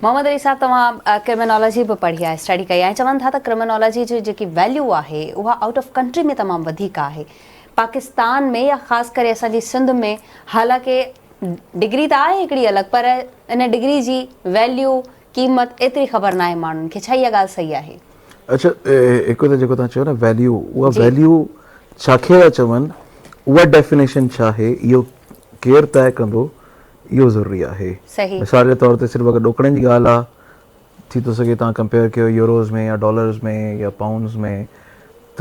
محمد علي صاحب توهان ڪرمنالاجي به پڙهي آهي اسٽڊي ڪئي آهي چون ٿا ته ڪرمنالاجي جي جيڪي ويليو آهي اها آئوٽ آف ڪنٽري ۾ تمام وڌيڪ آهي پاڪستان ۾ يا خاص ڪري اسان جي سنڌ ۾ حالانڪه ڊگري ته آهي هڪڙي الڳ پر ان ڊگري جي ويليو قيمت ايتري خبر ناهي ماڻهن کي ڇا اها ڳالهه صحيح آهي؟ اڇا هڪ ته جيڪو توهان چيو نه ويليو اها ويليو ڇا کي ٿا چون اها ڊيفينيشن ڇا آهي اهو ڪير طئي ڪندو اهو ضروري آهي. مثال جي طور تي صرف اگر ڏوڪڙن جي ڳالهه آ ٿي ٿو سگهي توهان ڪمپيئر ڪيو يوروز ۾ يا ڊالرز ۾ يا پائونڊز ۾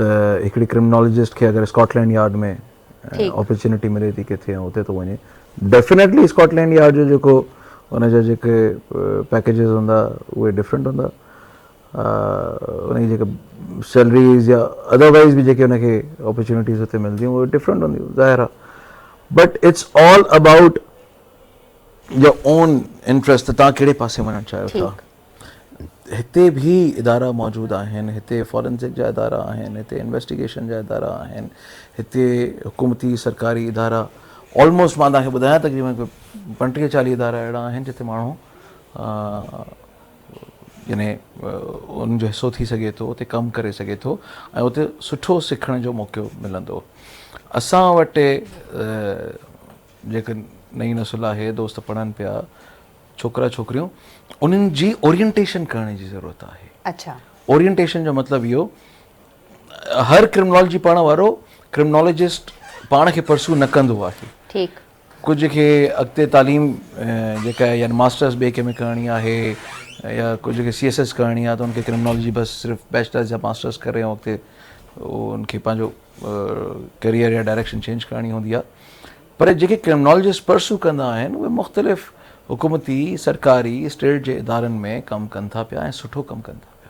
ته هڪڙي ڪرمنالاجسٽ کي اگر اسڪاٽلينڊ يارڊ ۾ اپرچونٽي ملي ٿي ڪٿي ۽ اتي ٿو وڃي ڊيفينيٽلي اسڪاٽلينڊ يارڊ جو جيڪو ان جا جيڪي پيڪيجز هوندا اهي ڊفرنٽ هوندا ان جي جيڪا سيلريز يا ادروائز به جيڪي ان کي اپرچونٽيز اتي ملنديون اهي ڊفرنٽ هونديون ظاهر آ but it's all about your own interest ته توهان ڪهڙي پاسي وڃڻ چاهيو ٿا. هتي به ادارا موجود آهن، هتي فارنزڪ جا ادارا آهن، هتي انويسٽيگيشن جا ادارا آهن، هتي حڪومتي سرڪاري ادارا آلموسٽ مان توهان کي ٻڌايان تقريبن 35 40 ادارا اهڙا آهن جتي ماڻهو يعني ان جو حصو ٿي سگهي ٿو اتي ڪم ڪري سگهي ٿو ۽ اتي سٺو سکڻ جو موقعو ملندو اسان وٽ جيڪا نئين نسل آهي دوست پڙهن پيا ڇوڪرا ڇوڪريون انهن جي اورينٽيشن ڪرڻ جي ضرورت آهي اڇا اورينٽيشن جو مطلب اهو هر ڪرمنالاجي پڙهڻ وارو ڪرمنالاجسٽ پاڻ کي پرسو نه ڪندو آهي ٺيڪ ڪجهه کي اڳتي تعليم جيڪا آهي يعني ماسٽرس ٻئي ڪنهن ۾ ڪرڻي آهي يا ڪجهه کي سي ايس ايس ڪرڻي آهي ته ان کي ڪرمنالاجي بس صرف بيچلرس يا ماسٽرس ڪري ۽ اڳتي ان کي پنهنجو ڪيريئر يا ڊائريڪشن چينج ڪرڻي هوندي آهي پر جيڪي ڪرمنالاجسٽ پرسو ڪندا آهن اهي مختلف حڪومتي سرڪاري اسٽيٽ جي ادارن ۾ ڪم ڪن ٿا پيا ۽ سٺو ڪم ڪن ٿا.